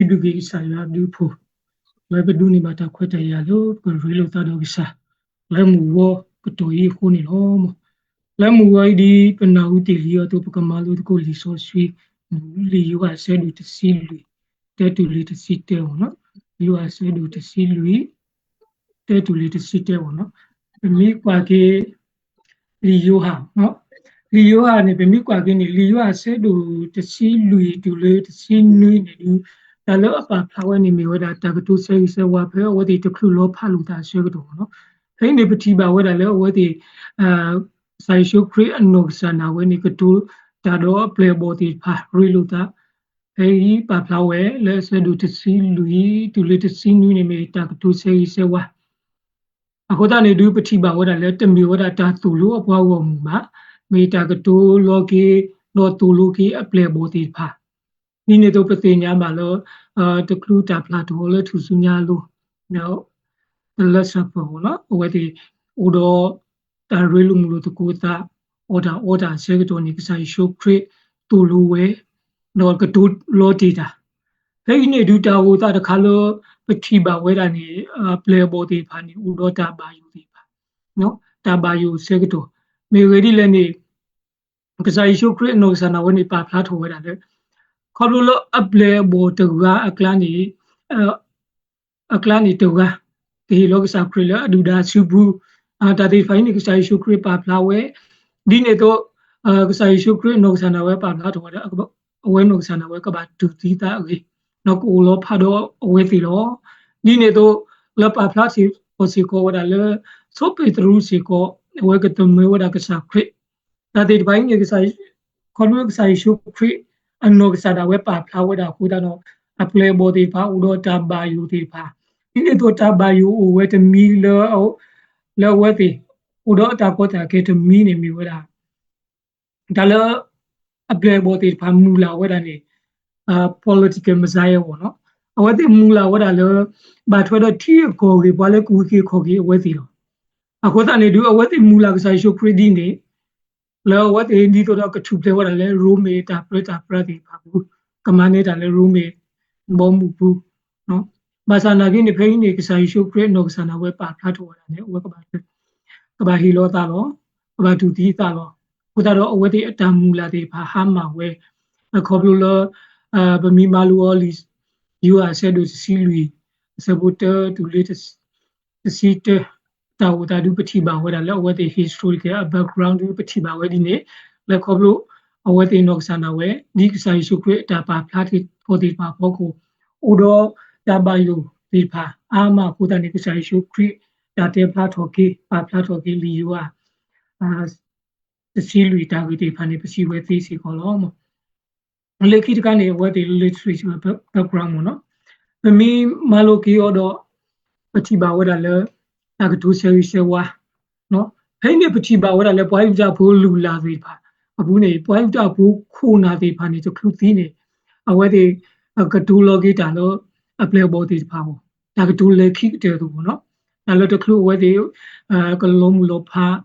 ပစံးဘျုးက့ၤကစၢ်ယွၤဘျုးဖှိၣ်, လၢပဒိးန့ၢ်ဘၣ်တၢ်ခွဲးတၢ်ယာ်လၢပကရ့လိာ်သးဒီးကစၢ် လၢမုၢ်ဂီၤကတီၢ်အံၤအဃိန့ၣ်လီၤ. လၢမုၢ်ဂီၤအံၤဒ် ပနၢ်ဟူတ့ၢ်လံအသိး ပကမၤလိသကိးလံာ်စီဆှံ လံာ်ယိၤဟၣ်အဆၢဒိၣ်တဆံလွံၢ် တၢတုၤလံာ်တဆံတၢအဂီၢ်နီၤ. ယိၤဟၣ်အဆၢဒိၣ်တဆံလွံၢ် တၢတုၤလံာ်တဆံတၢအဂီၢ်နီၤ. ပမ့ၢ်ကွၢ်က့ၤ လံာ်ယိၤဟၣ်, လံာ်ယိၤဟၣ်န့ၣ် ပမ့ၢ်ကွၢ်က့ၤန့ၣ် လံာ်ယိၤဟၣ်အဆၢဒိၣ်တဆံလွံၢ်တုၤလၢတဆံနွံန့ၣ်ဒုး တၢ်လၢအပာ်ဖျါဝဲန့ၣ်မ့ၢ်ဝဲဒၣ် တၢ်ကတိၤဆၢဂ့ၤဆၢဝါ ဖဲအဝဲသ့ၣ်တချုးလီၤဖးလိာ်သးအဆၢကတီၢ်နီၤ. ဖဲအံၤန့ၣ် ပထံၣ်ဘၣ်ဝဲဒၣ်လၢအဝဲသ့ၣ် ကစၢ်ယ့ၣ်ၡူးခရံာ်အနီၢ်ကစၢ်ဒၣ်ဝဲန့ၣ် ကတိၤတၢ်ဒီးအပျဲၢ်အဘီၣ်သ့ၣ်တဖၣ် ရ့လိာ်သး ဖဲအံၤပာ်ဖျါဝဲလၢအဆၢဒိၣ်တဆံလွံၢ် တုၤလၢတဆံနွံန့ၣ်မ့ၢ်တၢ်ကတိၤဆၢဂ့ၤဆၢဝါ. အဃိသတးန့ၣ်ဒုး ပထံၣ်ဘၣ်ဝဲဒၣ်လၢ တမ့ၢ်ဝဲဒၣ်တၢ်သိၣ်လိအပှၤဂီၢ်မုၢ်ဘၣ်, မ့ၢ်တၢ်ကတိၤလီၤက့ၤ ဒီးသိၣ်လိက့ၤအပျဲၢ်အဘီၣ်သ့ၣ်တဖၣ်. ဒ်န့ၣ်အသိးပသ့ၣ်ညါဘၣ်လၢ တချုးတၢ်ဖျါထီၣ်လၢထူၣ်စုညါအလိၤ တလၢစၢၤပၢၢ်အဂီၢ်နီၤ အဝဲသ့ၣ်အိၣ်ဒီး တၢ်ရ့လိာ်မုာ်လိာ်သကိးသး အီၣ်တၢ်အီတၢ်အဆၢကတီၢ်န့ၣ် ကစၢ်ယ့ၣ်ၡူးခရံာ်သိၣ်လိဝဲ ဒီးကတိၤလီၤတ့ၢ်တၢ်. ဖဲအံၤန့ၣ်ဒုး တၢ်အိၣ်သးတခါလၢ ပထံၣ်ဘၣ်ဝဲဒၣ်န့ၣ် အပျဲၢ်အဘီၣ်သ့ၣ်တဖၣ်န့ၣ် အိၣ်ဒီးတၢ်ဘၣ်ယိၣ်သ့ၣ်တဖၣ်, တၢ်ဘၣ်ယိၣ်အဆၢကတီၢ် မ့ၢ်ဂ့ၢ်ဒ်လဲၣ်န့ၣ် ကစၢ်ယ့ၣ်ၡူးခရံာ်အနီၢ်ကစၢ်ဒၣ်ဝဲန့ၣ် ပာ်ဖျါထီၣ်ဝဲဒၣ်လၢ ခီဖျိလၢအပျဲၢ်အဘီၣ်တဂၤအကျါန့ၣ် အကျါန့ၣ်တဂၤ ကဟ့ၣ်လီၤကစၢ်ခရံာ်လၢအဒုၣ်ဒါအစုပူၤ, တၢ်သ့ၣ်တဖၣ်အံၤန့ၣ် ကစၢ်ယ့ၣ်ၡူးခရံာ်ပာ်ဖျါဝဲ, ဒ်န့ၣ်အသိး ကစၢ်ယ့ၣ်ၡူးခရံာ်အနီၢ်ကစၢ်ဒၣ်ဝဲပာ်ဖျါထီၣ်ဝဲဒၣ် အဝဲနီၢ်ကစၢ်ဒၣ်ဝဲကဘၣ်တူၢ်သံသးအဂ့ၢ်, ဒီးကအိၣ်လီၤဖးဒီးအဝဲသ့ၣ်လီၤ. ဒ်န့ၣ်အသိး လၢပာ်ဖျါထီၣ်စ့ၢ်ကီးဝဲဒၣ်လၢ စီၤပ့းတရူးစ့ၢ်ကီး အဝဲကသမၢဝဲဒၣ်ကစၢ်ခရံာ် တၢ်သ့ၣ်တဖၣ်အံၤန့ၣ် ကစၢ် ခီဖျိကစၢ်ယ့ၣ်ၡူးခရံာ် အနီၢ်ကစၢ်ဒၣ်ဝဲပာ်ဖျါဝဲဒၣ်အဃိသတးဒီး အပျဲၢ်အဘီၣ်သ့ၣ်တဖၣ်အိၣ်ဒီးတၢ်ဘၣ်ယိၣ်သ့ၣ်တဖၣ်, ဒ်န့ၣ်အသိးတၢ်ဘၣ်ယိၣ်အိၣ်ဝဲတမံၤလၢ လၢအဝဲသ့ၣ် အိၣ်ဒီးအတၢ်ကီတၢ်ခဲတမံၤန့ၣ်မ့ၢ်ဝဲဒၣ် တၢ်လၢ အပျဲၢ်အဘီၣ်သ့ၣ်တဖၣ်မုၢ်လၢ်ဝဲဒၣ်န့ၣ် political Messiah အဂီၢ်နီၤ, အဝဲသ့ၣ်မုၢ်လၢ်ဝဲဒၣ်လၢ ဘၣ်ထွဲဒီးထံအကီၢ်ဂ့ၢ်ပှၤလၢကဝံၤက့ၤခီၣ်က့ၤအဝဲသ့ၣ်လီၤ. အဃိသတးန့ၣ်ဒုး အဝဲသ့ၣ်မုၢ်လၢ်ကစၢ်ယ့ၣ်ၡူးခရံာ်ဒ်န့ၣ် လၢအဝဲသ့ၣ်ဒ်သိးဒီးကထူၣ်ဖျဲးဝဲဒၣ်လၢရိမ့ၤတၢ်ပြၢတၢ်ပြၢသ့ၣ်တဖၣ်ပူၤ, ကမၤန့ၢ်တၢ်လၢရိမ့ၤ ဘီမုၢ်ပူၤ, ဘၣ်ဆၣ်နာ်က့န့ၣ် ဖဲအံၤန့ၣ် ကစၢ်ယ့ၣ်ၡူးခရံာ်အနီၢ်ကစၢ်ဒၣ်ဝဲပာ်ဖျါထီၣ်ဝဲဒၣ်န့ၣ် အဝဲကဘၣ် ကဘၣ်ဟ့ၣ်လီၤအသးလီၤ, ကဘၣ်တူၢ်သံအသးလီၤ. အဃိသတးဒီးအဝဲသ့ၣ်အတၢ်မုၢ်လၢ်သ့ၣ်တဖၣ်ဟါမၢ်ဝဲ, ခီဖျိလၢ ပမ့ၢ်မၤလိအီၤလံာ် ယိၤဟၣ်အဆၢဒိၣ်တဆံလွံၢ် အဆၢဖိတၢတုၤလၢ တဆံတၢ တၢ်အိၣ်သးဒုးပထံၣ်ဘၣ်ဝဲဒၣ်လၢအဝဲသ့ၣ် historical background ဒုးပထံၣ်ဘၣ်ဝဲဒ်န့ၣ်, လၢခီဖျိအဝဲသ့ၣ်နီၢ်ကစၢ်ဒၣ်ဝဲ ဒ်ကစၢ်ယ့ၣ်ၡူးခရံာ်အတၢ်ပာ်ဖျါထီၣ်သ့ၣ်တဖၣ်အဖီခိၣ် အိၣ်ဒီးတၢ်ဘၣ်ယိၣ်သ့ၣ်တဖၣ်အါမးအဃိသတးန့ၣ် ကစၢ်ယ့ၣ်ၡူးခရံာ်တၢ်တဲဖျါထီၣ်က့ၤ ပာ်ဖျါထီၣ်က့ၤလံာ်ယိၤဟၣ် တဆံလွံၢ်တၢ်ဂ့ၢ်သ့ၣ်တဖၣ်န့ၣ် ပစံးဝဲသ့စ့ၢ်ကီးလီၤ. လၢခံတခါန့ၣ် အဝဲသ့ၣ် literature background မ့ၢ်နီၤ, ပမ့ၢ်မၤလိက့ၤအီၤဒီး ပထံၣ်ဘၣ်ဝဲဒၣ်လၢ တၢ်ကတိၤဆၢဂ့ၤဆၢဝါ ဖဲအံၤန့ၣ် ပထံၣ်ဘၣ်ဝဲဒၣ်လၢ ပှၤအံၣ်စရ့လးဖိလုၢ်လၢ်သ့ၣ်တဖၣ်အပူၤန့ၣ် ပှၤအံၣ်စရ့လးဖိခိၣ်နၢ်သ့ၣ်တဖၣ်န့ၣ် တချုးသံန့ၣ် အဝဲသ့ၣ် ကတိၤလီၤက့ၤတၢ်လၢ အပျဲၢ်အဘီၣ်သ့ၣ်တဖၣ်အဂီၢ် တၢ်ကတိၤလၢခံကတၢၢ်အသိးမ့ၢ်နီၤ, တၢ်လၢတချုးအဝဲသ့ၣ် ကလီၤမုၢ်လီၤဖး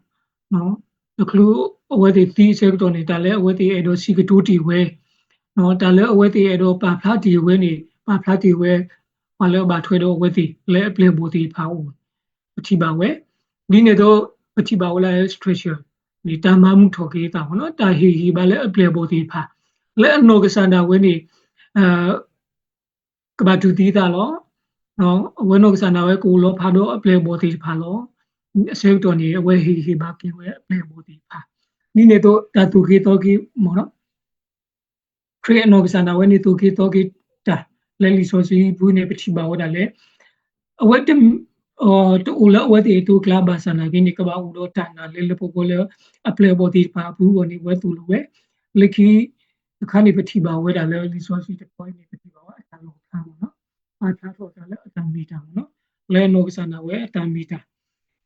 တချုးအဝဲသ့ၣ်သံအဆၢကတီၢ်န့ၣ် တၢ်လၢအဝဲသ့ၣ်အဲၣ်ဒိးစံးကတိၤတ့ၢ်ဝဲ, တၢ်လၢအဝဲသ့ၣ်အဲၣ်ဒိးပာ်ဖျါတ့ၢ်ဝဲန့ၣ် ပာ်ဖျါတ့ၢ်ဝဲ ပှၤလၢအဘၣ်ထွဲဒီးအဝဲသ့ၣ်လၢအပျဲၢ်အဘီၣ်သ့ၣ်တဖၣ်အအိၣ် ပထံၣ်ဘၣ်ဝဲ, ဒ်န့ၣ်အသိး ပထံၣ်ဘၣ်ဝဲလၢ structure န့ၣ် တၢ်မၤမုာ်ထီၣ်က့ၤအသးမ့ၢ်နီၤ, တၢ်ဟ့ၣ်ဂံၢ်ဘါလၢအပျဲၢ်အဘီၣ်သ့ၣ်တဖၣ် လၢအနီၢ်ကစၢ်ဒၣ်ဝဲန့ၣ် ကဘၣ်တူၢ်သံအသးလီၤ. အဝဲနီၢ်ကစၢ်ဒၣ်ဝဲကအိၣ်လီၤဖးဒီးအပျဲၢ်အဘီၣ်သ့ၣ်တဖၣ်လီၤ. အဆၢကတီၢ်န့ၣ် အဝဲဟ့ၣ်ဂံၢ်ဟ့ၣ်ဘါက့ၤဝဲအပျဲၢ်အဘီၣ်သ့ၣ်တဖၣ်, ဒ်န့ၣ်အသိး တၢ်သိၣ်က့ၤသီက့ၤမ့ၢ်နီၤ ခရံာ်အနီၢ်ကစၢ်ဒၣ်ဝဲန့ၣ် သိၣ်က့ၤသီက့ၤတၢ် လၢလံာ်စီဆှံအပူၤန့ၣ် ပထံၣ်ဘၣ်ဝဲဒၣ်လၢ အဝဲ တအိၣ်လၢအဝဲသ့ၣ်အသိးအကျါဘၣ်ဆၣ်နာ်က့န့ၣ် ကဘၣ်အိၣ်ဒီးတၢ်နာ်လၢလၢပှဲၤပှဲၤလၢ အပျဲၢ်အဘီၣ်သ့ၣ်တဖၣ်အပူၤအဂီၢ်န့ၣ် အဝဲသိၣ်လိဝဲ, လၢခံတခါန့ၣ် ပထံၣ်ဘၣ်ဝဲဒၣ်လၢလံာ်စီဆှံတခီအံၤန့ၣ် ပထံၣ်ဘၣ်ဝဲအတၢ်လီၣ်ဖျါမ့ၢ်နီၤ, ပာ်ဖျါထီၣ်တၢ်လၢအတၢ်မ့ၢ်တၢ်မ့ၢ်နီၤ, လၢအနီၢ်ကစၢ်ဒၣ်ဝဲအတၢ်မ့ၢ်တၢ်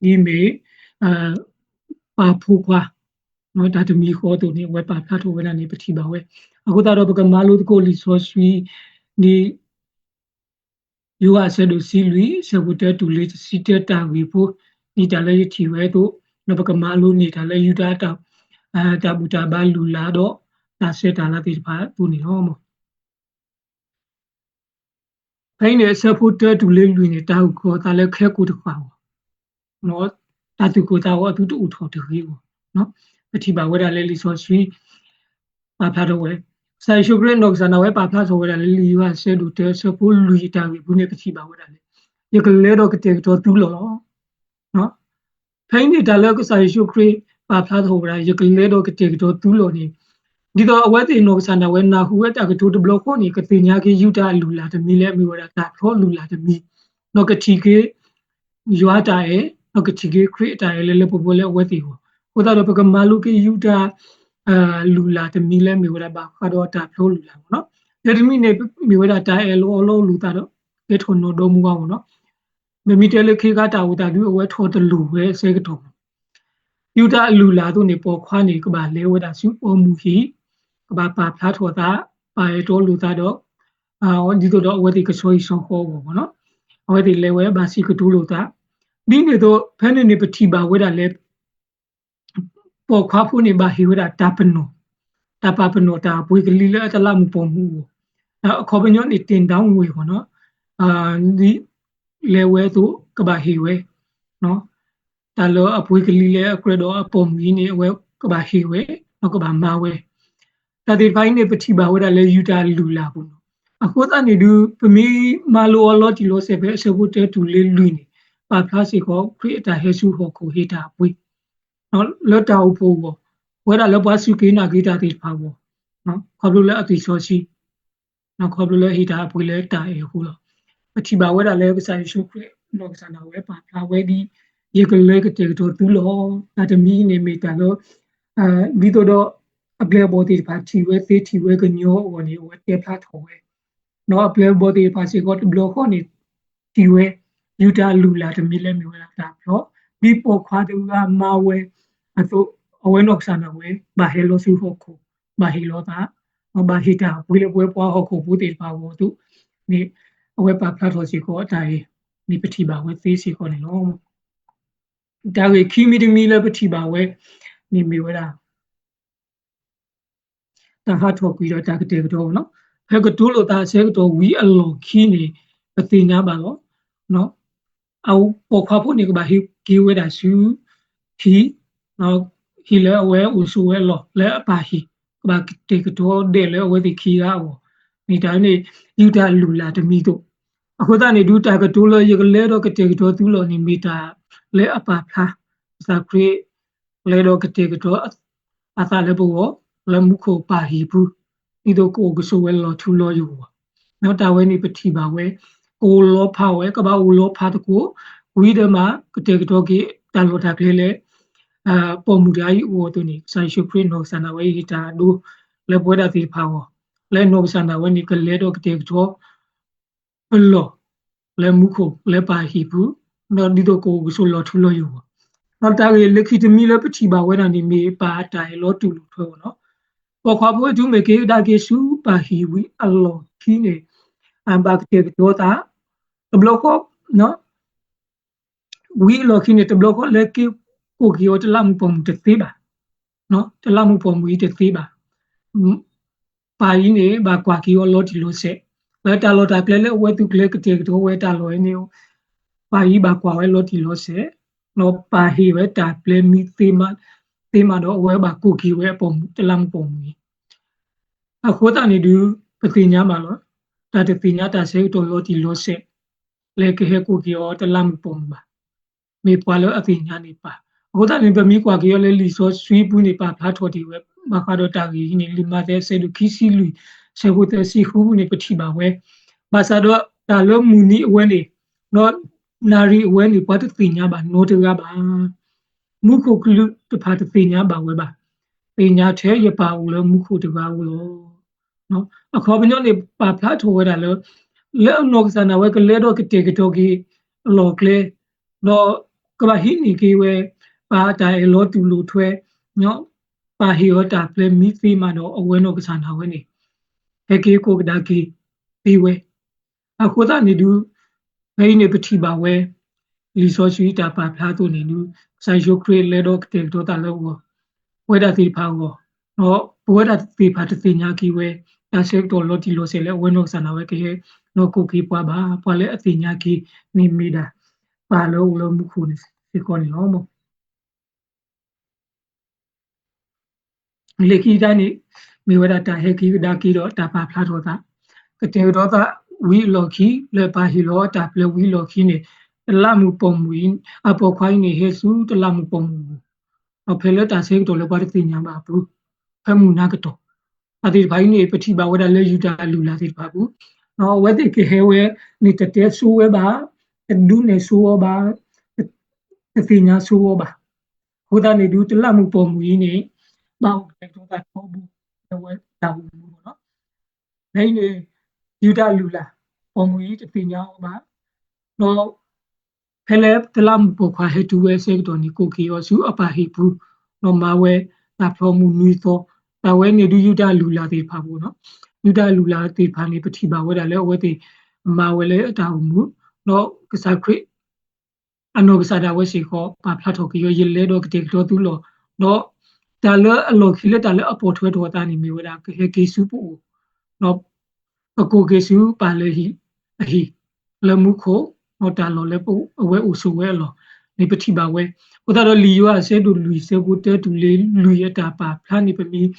ဒ်မ့ၢ် ပာ်ဖိခွါ တၢ်တမံၤဃီအသိးန့ၣ် အဝဲပာ်ဖျါထီၣ်ဝဲဒၣ်န့ၣ် ပထံၣ်ဘၣ်ဝဲ. အဃိသတးဒီး ပကမၤလိသကိးလံာ်စီဆှံ ဒ် ယိၤဟၣ်အဆၢဒိၣ်တဆံလွံၢ် အဆၢဖိတၢတုၤလၢတဆံတၢတၢ်ဂ့ၢ်ဖိ ဒ်တၢ်လၢယထံၣ်ဝဲအသိး, ဒီးပကမၤလိန့ၢ်တၢ်လၢယူဒၤ တၢ်ဘူၣ်တၢ်ဘါလုၢ်လၢ်ဒီး တၢ်ဆဲးတၢ်လၤသ့ၣ်တဖၣ်အသိးန့ၣ်လီၤ. ဖဲအံၤန့ၣ် အဆၢဖိတၢတုၤလၢလွံၢ်န့ၣ် တၢ်အုၣ်ကီၤသးလၢခဲကိာ်တဃၣ်အဂီၢ်, တၢ်သူၣ်ကိၢ်သးဂီၤအသုတအိၣ်ထီၣ်တဂ့ၤအဂီၢ်, ပထံၣ်ဘၣ်ဝဲဒၣ်လၢလံာ်စီဆှံ ပာ်ဖျါထီၣ်ဝဲ, ကစၢ်ယ့ၣ်ၡူးခရံာ်နီၢ်ကစၢ်ဒၣ်ဝဲပာ်ဖျါထီၣ်ဝဲဒၣ်လၢလံာ်ယိၤဟၣ်အဆၢဒိၣ်တၢအဆၢဖိလွံၢ်အတၢ်ဂ့ၢ်ပူၤန့ၣ် ပထံၣ်ဘၣ်ဝဲဒၣ်လၢ ယကလဲၤဒီးကတဲာ်ကတီၤသုလီၢ်လီၤ. ဖဲအံၤန့ၣ်တၢ်လၢကစၢ်ယ့ၣ်ၡူးခရံာ်ပာ်ဖျါထီၣ်ဝဲဒၣ် ယကလဲၤဒီးကတဲာ်ကတီၤသုလီၢ်န့ၣ်, ဒ်သိးအဝဲသ့ၣ်နီၢ်ကစၢ်ဒၣ်ဝဲနၢ်ဟူဝဲတၢ်ကတိၤတဘျီဃီန့ၣ် ကသ့ၣ်ညါက့ၤယူဒၤအလုၢ်အလၢ်တမံၤလၢအမ့ၢ်ဝဲဒၣ်တၢ်ဖျီလုၢ်လၢ်တမံၤ, ဒီးကထံၣ်က့ၤ ယွၤတၢ်အဲၣ်, ဒီးကထံၣ်က့ၤခရံာ်အတၢ်အဲၣ်လၢလၢပှဲၤပှဲၤလၢအဝဲသ့ၣ်အဂီၢ်, အဃိသတးဒီးပကမၤလိက့ၤယူဒၤ လုၢ်လၢ်တမံၤလၢမ့ၢ်ဝဲဒၣ်ဘၣ်ဃးဒီးတၢ်ဖျီလုၢ်လၢ်အဂီၢ်နီၤ, လၢတမံၤန့ၣ် မ့ၢ်ဝဲဒၣ်တၢ်အဲၣ်လီၤအီလီၤလိာ်သးဒီး ကဲထီၣ်နီၢ်ဒီမါဝၤအဂီၢ်နီၤ, ပမ့ၢ်တဲလၢခံခါတၢ်အိၣ်သးဒုအဝဲထီၣ်တလိၣ်ဝဲအဆၢကတီၢ်မး, ယူဒၤအလုၢ်လၢ်အသိးန့ၣ် ပိာ်ခွါန့ၣ် ကဘၣ်လဲၤဝဲဒၣ်ဆူပိာ်မုၣ်ဟံၣ်, ကဘၣ်ပာ်ဖျါထီၣ်သး, ပာ်အဲၣ်တီလိာ်သးဒီး ဒ်သိးဒီးအဝဲသ့ၣ်ကဆီဟံၣ်ဆီဃီအဂီၢ်မးနီၤ, အဝဲသ့ၣ်လဲၤဝဲဘၣ်စံးကတိၤလိာ်သး, ဒ်န့ၣ်အသိး ဖဲန့ၣ်န့ၣ်ပထံၣ်ဘၣ်ဝဲဒၣ်လၢ ပိာ်ခွါဖိန့ၣ်ဘၣ်ဟ့ၣ်ဝဲဒၣ်တၢ်ပနီၣ်, တၢ်ပာ်ပနီၣ်တၢ်အပှ့ၤကလံၤလၢအတလးမူးပိာ်မုၣ်အဂီၢ်, အခီပညီန့ၣ် တင်ဒါဝယ်အဂီၢ်နီၤ, ဒ်လဲၤဝဲအသိးကဘၣ်ဟ့ၣ်ဝဲ, တၢ်လၢအပှ့ၤကလံၤလၢအကြၢးဒီးအပိာ်မုၣ်အံၤန့ၣ် အဝဲကဘၣ်ဟ့ၣ်ဝဲ, ဒီးကဘၣ်မၤဝဲ, တၢ်သ့ၣ်တဖၣ်အံၤန့ၣ် ပထံၣ်ဘၣ်ဝဲဒၣ်လၢယူဒၤအလုၢ်အလၢ်အပူၤနီၤ, အဃိသတးန့ၣ်ဒုး ပမ့ၢ်မၤလိအီၤလီၤတံၢ်လီၤဆဲးဖဲအဆၢဖိတၢတုၤလၢလွံၢ်န့ၣ် ပာ်ဖျါစ့ၢ်ကီးခရံာ်အတၢ်ဟဲဆူဟီၣ်ခိၣ်ဟ့ၣ်တၢ်အပှ့ၤ လၢတၢ်အိၣ်ဖှိၣ်အဂီၢ်, ပဝဲဒၣ်လၢပှၤစူၢ်က့ၤနာ်က့ၤတၢ်သ့ၣ်တဖၣ်အဂီၢ်, ခီဖျိလၢအသွံၣ်စီဆှံ, ခီဖျိလၢဟ့ၣ်တၢ်အပှ့ၤလၢတၢ်အဲၣ်အဃိလီၤ. ပထံၣ်ဘၣ်ဝဲဒၣ်လၢကစၢ်ယ့ၣ်ၡူးခရံာ်နီၢ်ကစၢ်ဒၣ်ဝဲပာ်ဖျါဝဲဒ် ယကလဲၤကတဲာ်ကတီၤသုလီၢ်, တၢ်တမံၤန့ၣ်မ့ၢ်တၢ်လၢ ဒ်သိးဒီး အပျဲၢ်အဘီၣ်သ့ၣ်တဖၣ်ထံၣ်ဝဲသ့ထံၣ်ဝဲကညီအဂီၢ်န့ၣ် အဝဲတဲဖျါထီၣ်ဝဲ ဒီးအပျဲၢ်အဘီၣ်သ့ၣ်တဖၣ်စ့ၢ်ကီးတဘျီဃီန့ၣ် ထံၣ်ဝဲ ယူဒၤအလုၢ်အလၢ်တမံၤလၢမ့ၢ်ဝဲဒၣ်တၢ်ဖျီ, ဒ်ပိာ်ခွါတဂၤမၤဝဲအသိး အဝဲနီၢ်ကစၢ်ဒၣ်ဝဲ ဘၣ်ဟဲလီၤဆူဟီၣ်ခိၣ်, ဘၣ်ဟ့ၣ်လီၤသး, ဘၣ်ဟ့ၣ်တၢ်ပှ့ၤလၢပဝဲပှၤဟီၣ်ခိၣ်ဖိသ့ၣ်တဖၣ်အဂီၢ်အသိးန့ၣ် အဝဲပာ်ဖျါထီၣ်စ့ၢ်ကီးအတၢ်ဂ့ၢ်န့ၣ် ပထံၣ်ဘၣ်ဝဲသ့စ့ၢ်ကီးန့ၣ်လီၤ. တၢ်ဂ့ၢ်ခံမံၤတမံၤလၢပထံၣ်ဘၣ်ဝဲန့ၣ်မ့ၢ်ဝဲဒၣ် တၢ်ဟးထီၣ်ကွံာ်ဒီးတၢ်ကတဲာ်ကတီၤအဂီၢ်နီၤ, ဖဲကတိၤလိာ်သးအဆၢကတီၢ်ဝံၤအလီၢ်ခံန့ၣ် ပသ့ၣ်ညါဘၣ်လီၤ. အပိာ်ခွါဖိန့ၣ် ကဘၣ်ဟဲက့ၤဝဲဒၣ်ဆူ ဟံၣ်, ဟံၣ်လၢအဝဲအိၣ်ဆိးဝဲအလီၢ် လၢအပၢ်ဟံၣ်, ကဘၣ်ကတဲာ်ကတီၤဒဲးလၢအဝဲသ့ၣ်ခံဂၤအဂီၢ်, မ့ၢ်တၢ်န့ၣ် ယူဒၤအလုၢ်အလၢ်တမံၤအသိး, အဃိသတးန့ၣ်ဒုး တၢ်ကတိၤလၢယကလဲၤဒီးကတဲာ်ကတီၤသုလီၢ်န့ၣ် မ့ၢ်တၢ်လၢအပာ်ဖျါ ကစၢ်ခရံာ် လဲၤဒီးကတဲာ်ကတီၤအသးလၢပဂီၢ် လၢမူခိၣ်ပၢ်ဟံၣ်ပူၤ, ဒ်သိးကအိၣ်ကဆိးဝဲလီၤထူလီၤယိာ်အဂီၢ်, ဒီးတၢ်ဝဲန့ၣ်ပထံၣ်ဘၣ်ဝဲ ကအိၣ်လီၤဖးဝဲ ကဘၣ်အိၣ်လီၤဖးသကိး, ဝံၤဒီးမး ကတဲာ်ကတီၤက့ၤတၢ်လီၢ်တၢ်ကျဲလၢ ပိာ်မုၣ်တဂၤအံၤအဂီၢ်အသိးန့ၣ် ကစၢ်ယ့ၣ်ၡူးခရံာ်နီၢ်ကစၢ်ဒၣ်ဝဲ ဟ့ၣ်တၢ်အဒိ လၢပဝဲဒၣ်သ့ၣ်တဖၣ်အဂီၢ်, လၢနီၢ်ကစၢ်ဒၣ်ဝဲန့ၣ် ကလဲၤဒီးကတဲာ်ကတီၤ အလီၢ် လၢမူခိၣ် လၢပၢ်ဟံၣ်ပူၤ, ဒီးဒ်သိးကအိၣ်ကဆိးလီၤထူလီၤယိာ်အဂီၢ်, ဒီးတၢ်ဂ့ၢ်လၢခံတမံၤလၢပထံၣ်ဘၣ်ဝဲဒၣ်န့ၣ် မ့ၢ်ပၢ်အတၢ်အဲၣ်လီၤတူၢ်လိာ်ထွဲအဂီၢ်နီၤ, ပိာ်ခွါဖိအံၤတုၤမ့ၢ်က့ၤကဒါက့ၤဆူပၢ်ဟံၣ်ဝံၤအလီၢ်ခံန့ၣ် ဘၣ်ကတဲာ်ကတီၤသး တဘျီဃီ ဝံၤအလီၢ်ခံန့ၣ် တဘျီဃီလၢက့ၤကိးက့ၤအီၤတလးမူးပိာ်မုၣ်တသ့ဘၣ်, တလးမူးပိာ်မုၣ်အံၤတသ့ဘၣ်, ပၢ်အံၤန့ၣ် ဘၣ်ကွၢ်က့ၤအီၤလီၤတံၢ်လီၤဆဲး, လၢတၢ်လီၢ်တၢ်ကျဲလၢအဝဲသုးကျဲၤကတဲာ်ကတီၤဝဲတၢ်လီၢ်အံၤန့ၣ် ပၢ်အံၤဘၣ်ကွၢ်ဝဲလီၤတံၢ်လီၤဆဲး, ဒီးပၢ်ဟ့ၣ်ဝဲတၢ်ပျဲမံသ့မး, သ့မးဒီးအဝဲဘၣ်ကိးက့ၤဝဲအပိာ်မုၣ် တလးမူးပိာ်မုၣ်အံၤ အဃိသတးန့ၣ်ဒုး ပသ့ၣ်ညါဘၣ်လီၤ, တၢ်တသ့ၣ်ညါတၢ်ဆၢကတီၢ်လီၤတံၢ်လီၤဆဲး လၢကဟဲကိးက့ၤအီၤတလးမူးပိာ်မုၣ်ဘၣ်, မ့ၢ်ပှၤလၢအသ့ၣ်ညါန့ၣ်ပၢ်, အဃိသတးန့ၣ် ပမ့ၢ်ကွၢ်က့ၤအီၤလၢလံာ်စီဆှံပူၤန့ၣ် ပာ်ဖျါထီၣ်တ့ၢ်ဝဲ ဘၣ်ဃးဒီးတၢ်ဂ့ၢ်အံၤန့ၣ် လံာ်မးသဲအဆၢဒိၣ်ခံဆံလွံၢ် ဆၢဖိသၢဆံဃုပူၤန့ၣ် ပထံၣ်ဘၣ်ဝဲ, ဘၣ်ဆၣ်ဒီးတၢ်လၢမုၢ်နံၤအဝဲန့ၣ် ဒီးနၣ်ရံၣ်အဝဲန့ၣ် ပှၤတသ့ၣ်ညါဘၣ်နီတဂၤဘၣ် မူခိၣ်ကလူးတဖၣ်တသ့ၣ်ညါဘၣ်ဝဲဘၣ်, သ့ၣ်ညါထဲယပၢ်အိၣ်လၢမူခိၣ်တဂၤဧိၤလီၤ. အခီပညီန့ၣ် ပာ်ဖျါထီၣ်ဝဲဒၣ်လၢ လၢအနီၢ်ကစၢ်ဒၣ်ဝဲကလဲၤဒီးကတဲာ်ကတီၤက့ၤအလီၢ်ကျဲ, ဒီးကဘၣ်ဟံးန့ၢ်က့ၤဝဲ ပၢ်အတၢ်အဲၣ်လီၤတူၢ်လိာ်ထွဲ, ပၢ်ဟ့ၣ်အီၤတၢ်ပျဲမံသ့မးဒီးအဝဲနီၢ်ကစၢ်ဒၣ်ဝဲန့ၣ် ဟဲက့ၤကိးကဒါက့ၤသ့ဝဲ အဃိသတးန့ၣ်ဒုး ဖဲအံၤန့ၣ်ပထံၣ်ဘၣ်ဝဲ လံာ်စီဆှံတၢ်ပာ်ဖျါအသိးန့ၣ်ဒုး ကစၢ်ယ့ၣ်ၡူးခရံာ်လဲၤဒီးကတဲာ်ကတီၤသးလၢအဂီၢ်, ပဝဲဒၣ်သ့ၣ်တဖၣ်အဂီၢ်, ဒီးပဝဲဒၣ်သ့ၣ်တဖၣ်တသ့ၣ်ညါက့ၤဝဲ တၢ်ဆၢကတီၢ်လီၤတံၢ်လီၤဆဲးလၢအဝဲနီၢ်ကစၢ်ဒၣ်ဝဲကဟဲ နီၢ်ကိၢ်က့ၤပှၤဘၣ်, ပှၤလၢအသ့ၣ်ညါက့ၤန့ၣ်မ့ၢ်ဒၣ် ပၢ်လၢအိၣ်လၢမူခိၣ်န့ၣ်စ့ၢ်ကီးန့ၣ်လီၤ. လၢခံတၢ်န့ၣ် မ့ၢ်ဝဲဒၣ်တၢ်ဟဲက့ၤကဒါက့ၤဒီးတၢ်ပာ်ဖျါထီၣ်သး ကတဲာ်ကတီၤသးဝံၤအလီၢ်ခံ လၢပၢ်ဟ့ၣ်လီၤအတၢ်ပျဲဝံၤအလီၢ်ခံန့ၣ် တလးမူးပိာ်မုၣ်အံၤ အပိာ်ခွါအံၤန့ၣ် ဟဲဆူတလးမူးပိာ်မုၣ်အပူၤ ဒီးဖဲလၢတၢ်ဆၢကတီၢ်လၢပှၤတသ့ၣ်ညါဘၣ်အပူၤ ဖဲမုၢ်နၤကတီၢ် အသ့ၣ်တဖၣ်အံၤန့ၣ် ပထံၣ်ဘၣ်ဝဲဒၣ်လၢယူဒၤအလုၢ်အလၢ်သ့ၣ်တဖၣ်အပူၤ အဝဲသ့ၣ်ကဟဲဝဲန့ၣ် တတဲဆိဝဲဘၣ်, တဒုးနဲၣ်ဆိအီၤဘၣ်, တသ့ၣ်ညါဆိအီၤဘၣ်. အဃိသတးန့ၣ်ဒုး တလးမူးပိာ်မုၣ်အံၤန့ၣ် ဘၣ်အိၣ်ကတဲာ်ကတီၤသးထီဘိလၢဝဲတၢ်အိၣ်မူအပူၤလီၤ. ဖဲအံၤန့ၣ် ယူဒၤအလုၢ်အလၢ် ပိာ်မုၣ်အံၤတသ့ၣ်ညါအီၤဘၣ်, ဒီး ဖဲလၢတလးမူးပိာ်ခွါဟဲတုၤဝဲအဆၢကတီၢ်န့ၣ် ကိးက့ၤအီၤဆူအပၢ်ဟံၣ်ပူၤ, ဒီးမၤဝဲတၢ်ဖျီမုၢ်နွံသီ, တၢ်ဝဲန့ၣ်ဒုးယူဒၤအလုၢ်အလၢ်သ့ၣ်တဖၣ်အပူၤလီၤ. ယူဒၤအလုၢ်အလၢ်သ့ၣ်တဖၣ်န့ၣ် ပထံၣ်ဘၣ်ဝဲဒၣ်လၢအဝဲသ့ၣ်မၤဝဲလၢအတၢ်အိၣ်မူ, ဒီးကစၢ်ခရံာ် အနီၢ်ကစၢ်ဒၣ်ဝဲစ့ၢ်ကီး ပာ်ဖျါထီၣ်က့ၤအီၤ ယလဲၤဒီးကတဲာ်ကတီၤသုလီၤ. ဒီးတၢ်လၢအလီၢ်ခံလၢတၢ်လၢအပိာ်ထွဲထီၣ်အသးန့ၣ် မ့ၢ်ဝဲဒၣ် ကဟဲက့ၤဆူပအိၣ်, ဒီး ကကိးက့ၤဆူပၢ်လၢဟံၣ်, အဟံၣ်, လၢမူခိၣ်, ဒီးတၢ်လီၢ်လၢအဝဲအိၣ်ဆိးဝဲအလီၢ်န့ၣ် ပထံၣ်ဘၣ်ဝဲ. အဃိသတးဒီးလံာ်ယိၤဟၣ်အဆၢဒိၣ်လွံၢ်အဆၢဖိတၢတုၤလၢလွံၢ်အတၢ်ပာ်ဖျါန့ၣ် ပမ့ၢ်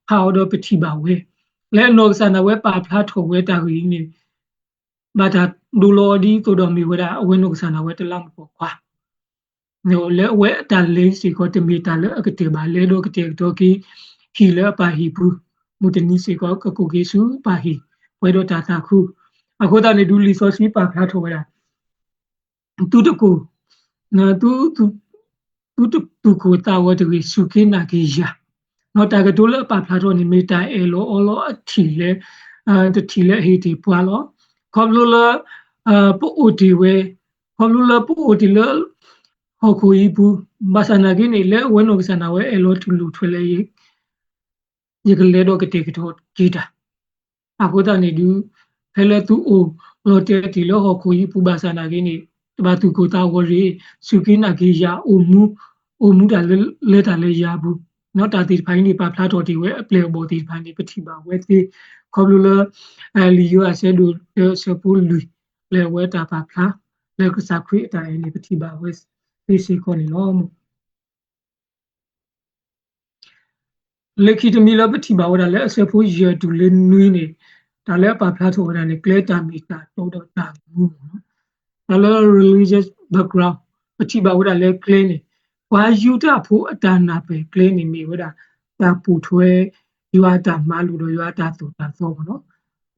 ဖးအီၤဒီးပထံၣ်ဘၣ်ဝဲ, လၢအနီၢ်ကစၢ်ဒၣ်ဝဲပာ်ဖျါထီၣ်ဝဲတၢ်ဂ့ၢ်အံၤန့ၣ် ဘၣ်တၢ်ဒိလီၤအီၤဒ်သိးဒီးမ့ၢ်ဝဲဒၣ် အဝဲနီၢ်ကစၢ်ဒၣ်ဝဲတလးမူးပိာ်ခွါ လၢအဝဲအတၢ်လဲၤစ့ၢ်ကီး တမ့ၢ်တၢ်လၢအကတၢၢ်ဘၣ် လဲၤဒီးကတဲာ်ကတီၤက့ၤ ဟံၣ်လၢအပၢ်ဟံၣ်ပူၤ, မုၢ်တနံၤစ့ၢ်ကီး ကကိးက့ၤဆူပၢ်ဟံၣ် ပှဲၤဒီးတၢ်သးခု. အဃိသတးန့ၣ်ဒုး လံာ်စီဆှံပာ်ဖျါထီၣ်ဝဲဒၣ် သုတကိၢ်, သု သုတသူၣ်ကိၢ်သးဂီၤတဂ့ၤ, စူၢ်က့ၤနာ်က့ၤယၤ. ဒီးတၢ်ကတိၤလၢအပာ်ဖျါထီၣ်န့ၣ် မ့ၢ်တၢ်အၢၣ်လီၤအီလီၤအထံၣ်လၢ တထံၣ်လၢအဟ့ၣ်တ့ၢ်ပှၤလီၤ. ခီဖျိလၢ ပအိၣ်တ့ၢ်ဝဲ, ခီဖျိလၢပအိၣ်တ့ၢ်လၢ ဟီၣ်ခိၣ်အံၤပူၤ, ဘၣ်ဆၣ်နာ်က့န့ၣ် လၢအဝဲနီၢ်ကစၢ်ဒၣ်ဝဲအဲၣ်လီၤတူၢ်လိာ်ထွဲလၢ ယကလဲၤဒီးကတဲာ်ကတီၤက့ၤတၢ်. အဃိသတးန့ၣ်ဒုး ဖဲလၢသုအိၣ်လီၤတဲာ်တ့ၢ်လၢဟီၣ်ခိၣ်အံၤပူၤဘၣ်ဆၣ်နာ်က့န့ၣ် တဘၣ်သူၣ်ကိၢ်သးဂီၤတဂ့ၤ, စူၢ်က့ၤနာ်က့ၤယၤ အိၣ်မူ, အိၣ်မူတၢ်လၢ လၢတၢ်လၢယၤအပူၤ. ဒီးတၢ်သ့ၣ်တဖၣ်အံၤန့ၣ် ပာ်ဖျါထီၣ်တ့ၢ်ဝဲအပျဲၢ်အဘီၣ်သ့ၣ်တဖၣ်န့ၣ် ပထံၣ်ဘၣ်ဝဲသ့, ခီဖျိလၢ လံာ်ယိၤဟၣ်အဆၢဒိၣ်တၢအဆၢဖိလွံၢ် လၢအဝဲတၢ်ပာ်ဖျါ လၢကစၢ်ခရံာ်အတၢ်အဲၣ်န့ၣ် ပထံၣ်ဘၣ်ဝဲသ့စ့ၢ်ကီးန့ၣ်လီၤ. လၢခံတမံၤလၢပထံၣ်ဘၣ်ဝဲဒၣ်လၢအဆၢဖိယဲၢ်တုၤလၢနွံန့ၣ် တၢ်လၢအပာ်ဖျါထီၣ်ဝဲဒၣ်န့ၣ် ကျဲတၢ်မ့ၢ်တၢ်တီဒီးတၢ်မူ, တၢ်လၢ religious background ပထံၣ်ဘၣ်ဝဲဒၣ်လၢကျဲန့ၣ် ပှၤယူဒၤဖိအတၢ်နၢ်ပၢၢ်ကျဲန့ၣ်မ့ၢ်ဝဲဒၣ် တၢ်ပိာ်ထွဲ ယွၤအတၢ်မၤလိာ်ဒီးယွၤအတၢ်သိၣ်တၢ်သီလီၤ.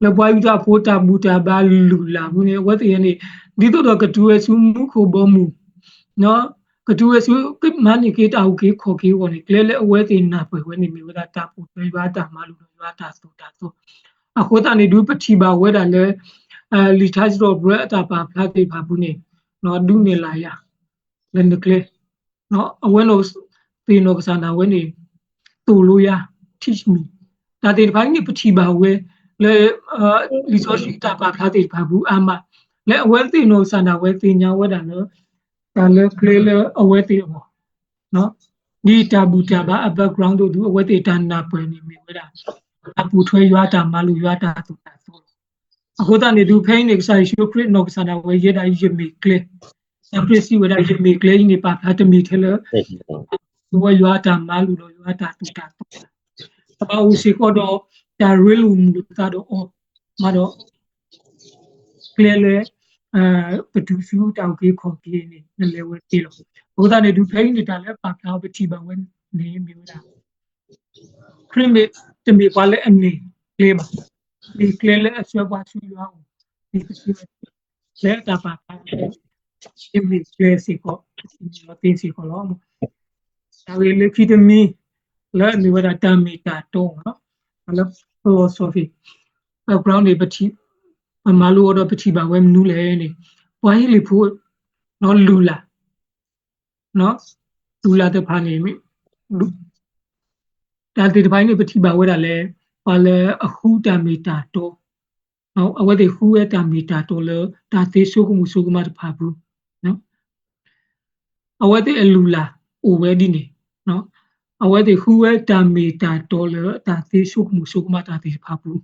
လၢပှၤယူဒၤဖိတၢ်ဘူၣ်တၢ်ဘါလုၢ်လၢ်အပူၤန့ၣ် အဝဲသ့ၣ်န့ၣ် ဒ်သိးဒီးကတုၤဝဲဆူမူခိၣ်ဘီမုၢ် ကတုၤဝဲဆူ ကမၤန့ၢ်က့ၤတၢ်အုၣ်က့ၤခီၣ်က့ၤအဂီၢ်န့ၣ် ကျဲလၢအဝဲသ့ၣ်နၢ်ပၢၢ်ဝဲန့ၣ် မ့ၢ်ဝဲဒၣ်တၢ်ပိာ်ထွဲယွၤအတၢ်မၤလိာ်ဒီးယွၤအတၢ်သိၣ်တၢ်သီ. အဃိသတးန့ၣ်ဒုး ပထံၣ်ဘၣ်ဝဲဒၣ်လၢ လံာ်ထါစံးထီၣ်ပတြၢၤအတၢ်ပာ်ဖျါသ့ၣ်တဖၣ်အပူၤန့ၣ် ဒုးနဲၣ်လၢ်ယၤ လၢနကျဲ အဝဲသ့ၣ်နီၢ်ကစၢ်ဒၣ်ဝဲန့ၣ် သိၣ်လိယၤ teach me တၢ်သ့ၣ်တဖၣ်အံၤန့ၣ် ပထံၣ်ဘၣ်ဝဲ လၢ လံာ်စီဆှံတၢ်ပာ်ဖျါသ့ၣ်တဖၣ်အပူၤအါမး လၢအဝဲသ့ၣ်နီၢ်ကစၢ်ဒၣ်ဝဲသ့ၣ်ညါဝဲဒၣ်လၢ တၢ်လၢကျဲလၢအဝဲသ့ၣ်အဂီၢ် ဒ်တၢ်ဘူၣ်တၢ်ဘါအ background ဒိၣ်ဒုး အဝဲသ့ၣ်တၢ်နၢ်ပၢၢ်န့ၣ်မ့ၢ်ဝဲဒၣ် တၢ်ပိာ်ထွဲယွၤအတၢ်မၤလိာ်ယွၤအတၢ်သိၣ်တၢ်သီလီၤ. အဃိသတးန့ၣ်ဒုး ဖဲအံၤန့ၣ် ကစၢ်ယ့ၣ်ၡူးခရံာ်နီၢ်ကစၢ်ဒၣ်ဝဲယဲဒၣ်ယမ့ၢ်ကျဲ, ကစၢ်ခရံာ်စံးဝဲဒၣ် ယမ့ၢ်ကျဲအံၤန့ၣ် ပာ်ဖျါတမ့ၢ်ထဲလၢ ဝဲယွၤအတၢ်မၤလိာ်ဒီးယွၤအတၢ်သိၣ်တၢ်သီ ကဘၣ်အိၣ်စ့ၢ်ကီးဒီး တၢ်ရ့လိာ်မုာ်လိာ်သးဒီးအီၤ မးဒီး ကျဲလၢ ပတုၤဆူတၢ်အုၣ်က့ၤခီၣ်က့ၤန့ၣ် နလဲၤဝဲသ့လီၤ. အဃိသတးန့ၣ်ဒုး ဖဲအံၤန့ၣ် တၢ်လၢပာ်ဖျါအီၤပထံၣ်ဘၣ်ဝဲန့ၣ်မ့ၢ်ဝဲဒၣ် ခရံာ်မ့ၢ်တမ့ၢ်ပှၤလၢအမ့ၢ်ကျဲဘၣ်, မ့ၢ်ကျဲလၢအဆှၢပှၤဆူယွၤအအိၣ် ဒ်ပစံးဝဲ လၢတၢ်ပာ်ဖျါ ယမ့ၢ်ကျဲစ့ၢ်ကီး ပစံးလီၤသ့စ့ၢ်ကီးလီၤ. တၢ်ဂ့ၢ်လၢခံတမံၤ လၢအမ့ၢ်ဝဲဒၣ်တၢ်မ့ၢ်တၢ်တီလီၤ. တၢ်လၢ philosophy background န့ၣ် ပထံၣ် ပမၤလိအီၤဒီးပထံၣ်ဘၣ်ဝဲမနုၤလဲၣ်န့ၣ် ပှၤဟ့လ့ၣ်ဖိ လုၢ်လၢ် လုၢ်လၢ်တဖၣ်န့ၣ် တၢ်သ့ၣ်တဖၣ်အံၤန့ၣ် ပထံၣ်ဘၣ်ဝဲဒၣ်လၢ ပှၤလၢအဃုတၢ်မ့ၢ်တၢ်တီ အဝဲသ့ၣ်ဃုဝဲတၢ်မ့ၢ်တၢ်တီလၢတၢ်သ့ဆိကမိၣ်ဆိကမးတဖၣ်အပူၤ အဝဲသ့ၣ်အလုၢ်လၢ်အိၣ်ဝဲဒ်န့ၣ် အဝဲသ့ၣ်ဃုဝဲတၢ်မ့ၢ်တၢ်တီလၢတၢ်သ့ဆိကမိၣ်ဆိကမးတၢ်သ့ၣ်တဖၣ်အပူၤ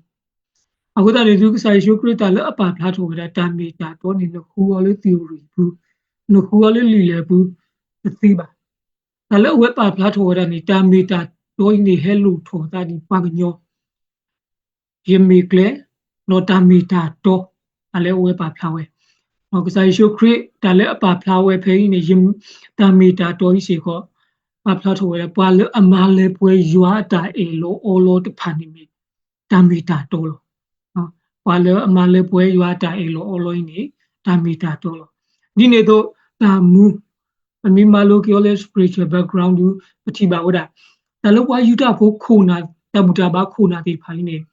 အဃိသတးန့ၣ် ဒုးကစၢ်ယ့ၣ်ၡူးခရံာ်တၢ်လၢအပာ်ဖျါထီၣ်ဝဲဒၣ် တၢ်မ့ၢ်တၢ်တီန့ၣ် နဃုအီၤလၢ theory ပူၤ, နဃုအီၤလၢလံာ်လဲၢ်ပူၤ တသ့ဘၣ်. တၢ်လၢအဝဲပာ်ဖျါထီၣ်ဝဲဒၣ်န့ၣ် တၢ်မ့ၢ်တၢ်တီအံၤန့ၣ် ဟဲလိၣ်ထီၣ်သးဒ်ပှၤကညီ ယမ့ၢ်ကျဲ ဒီးတၢ်မ့ၢ်တၢ်တီ တၢ်လၢအဝဲပာ်ဖျါဝဲ, ကစၢ်ယ့ၣ်ၡူးခရံာ် တၢ်လၢအပာ်ဖျါဝဲဖဲအံၤန့ၣ် တၢ်မ့ၢ်တၢ်တီအံၤစ့ၢ်ကီး ပာ်ဖျါထီၣ်ဝဲဒၣ် ပှၤလၢအမၤလၢပှဲၤယွၤအတၢ်အဲၣ်လီၤအီလီၤတဖၣ်န့ၣ်မ့ၢ် တၢ်မ့ၢ်တၢ်တီလီၤ. ပှၤလၢအမၤလၢပှဲၤယွၤအတၢ်အဲၣ်လီၤအီလီၤအံၤန့ၣ် တၢ်မ့ၢ်တၢ်တီလီၤ. ဒ်န့ၣ်အသိး တၢ်မူ ပမ့ၢ်မၤလိက့ၤအီၤလၢ spiritual background ဒုး ပထံၣ်ဘၣ်ဝဲဒၣ် တၢ်လၢပှၤယူဒၤဖိခိၣ်နၢ် တၢ်ဘူၣ်တၢ်ဘါခိၣ်နၢ်သ့ၣ်တဖၣ်အံၤန့ၣ်